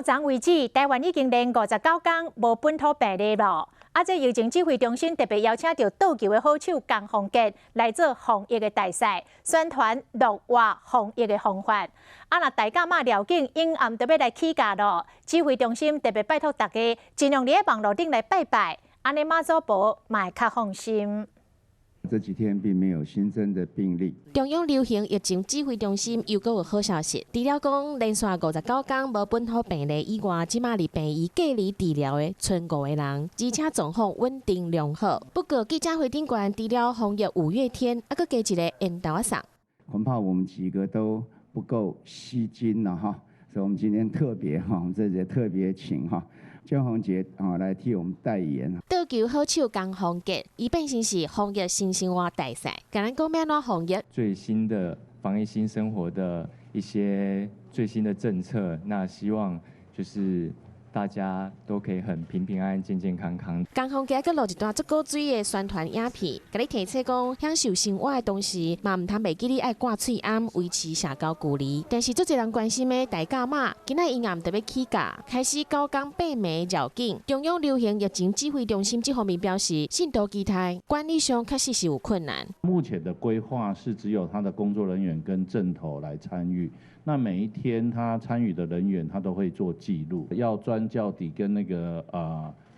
到昨為止，台灣已經連59工無本土病例咯。啊，這疫情指揮中心特別邀請著桌球的好手江宏傑來做防疫的大使，宣傳樂活防疫的方法。啊，若大甲媽寮境陰暗著欲來起駕咯，指揮中心特別拜託大家，盡量佇咧網路頂來拜拜，按呢媽祖婆嘛會較放心。這幾天並沒有新增的病例。中央流行疫情指揮中心又閣有好消息，除了講連續59工無本土病例以外，這馬佇病院隔離治療的賰五個人，而且狀況穩定良好。不過記者會頂懸，除了防疫五月天，猶閣加一个緣投仔送。恐怕我們幾個都不夠吸睛了哈，所以我們今天特別哈，我們這節特別請哈江宏傑啊來替我們代言。桌球好手江宏傑，伊變身是防疫新生活大使，共咱講欲按怎防疫。最新的防疫新生活的一些最新的政策，那希望就是大家都可以很平平安安、健健康康。江宏傑閣錄一段足古錐的宣傳影片，共你提醒講，享受生活的同時，嘛毋通袂記得愛掛喙罨，維持社交距離。但是足濟人關心的大甲媽，今仔陰暗著欲起駕，開始九工八暝繞境。中央流行疫情指揮中心這方面表示，信徒期待管理上確實是有困難。目前的規劃是只有他的工作人員跟陣頭來參與。那每一天他參與的人員，他都會做記錄。要鑽轎底跟那個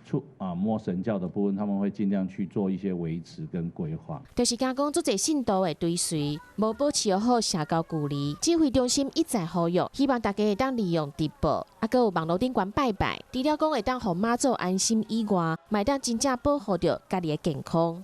出啊摸神轎的部分，他們會盡量去做一些維持跟規劃。就是驚講，足濟信徒會追隨，無保持好社交距離。指揮中心一再呼籲，希望大家會當利用直播，猶閣有網路頂懸拜拜，除了講會當予媽祖安心以外，嘛會當真正保護著家己的健康。